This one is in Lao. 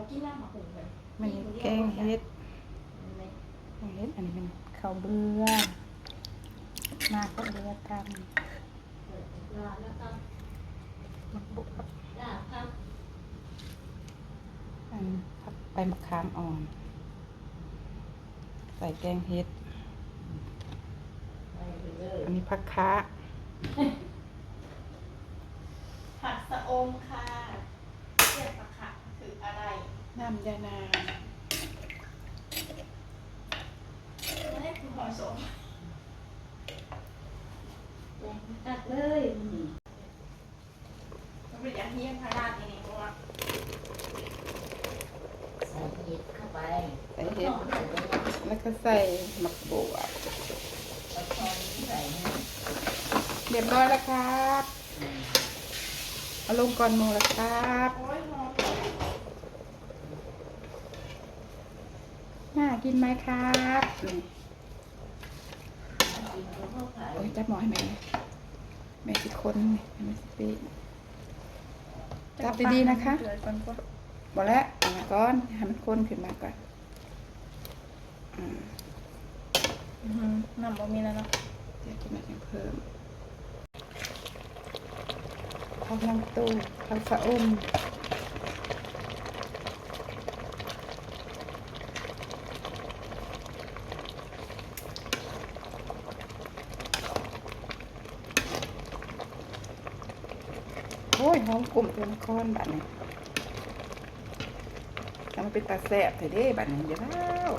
ກິນນ້ຳໝາກຫຸ່ງເພິ່ນ ມັນແກງເຫັດ ແກງເຫັດ. ອັນນີ້ແມ່ນເຂົ້າເບືອ ມາເຂົ້າເບືອຕຳ ໝາກບົວ ອັນ ຜັກ ໃບໝາກຂາມອ່ອນ ໃສ່ແກງເຫັດ. ອັນນີ້ຜັກຄະ ຜັກຊະອົມຄ່ະ. ເລື່ອງປະຂະຄືອະໄລ? ນ້ຳຢານາງ ແມ່ນຄືຫໍ່ສົມ ແກງຄັກເລີຍມື້ນີ້. ມັນເປັນອາຫານພາລານນີ້ ເພາະວ່າ ໃສ່ເຫັດເຂົ້າໄປ ໃສ່ເຫັດ ແລ້ວກໍໃສ່ໝາກບົວ ແລ້ວກໍໃສ່ ຮຽບຮ້ອຍແລ້ວຄັບ. ເອົາລົງກ່ອນໝູ່ແລ້ວຄັບ. ໂອ້ຍ ຫອມ ໜ້າກິນໄໝຄັບ? ໂອ້ຍ ຈັບໝໍ້ໃຫ້ແມ່ ແມ່ຊິຄົນ ແມ່ຊິປີ ຈັບດີໆນະຄະ. ບໍ່ແລ້ວ ເອົາມາກ່ອນ ໃຫ້ມັນຄົນຂຶ້ນມາກ່ອນ. ອືມ ອື ນ້ຳບໍ່ມີແລ້ວເນາະ ດຽວຈັກໜ້ອຍຈັ່ງເພີ່ມ. ຜັກນາງຕູ ຜັກຊະອົມ. ໂອ້ຍ ຫອມກຸ້ມຕົວນະຄອນບາດນີ້ ຈັ່ງເປັນຕາແຊບແທ້ເດ້ບາດນີ້. ຢ່າເວົ້າ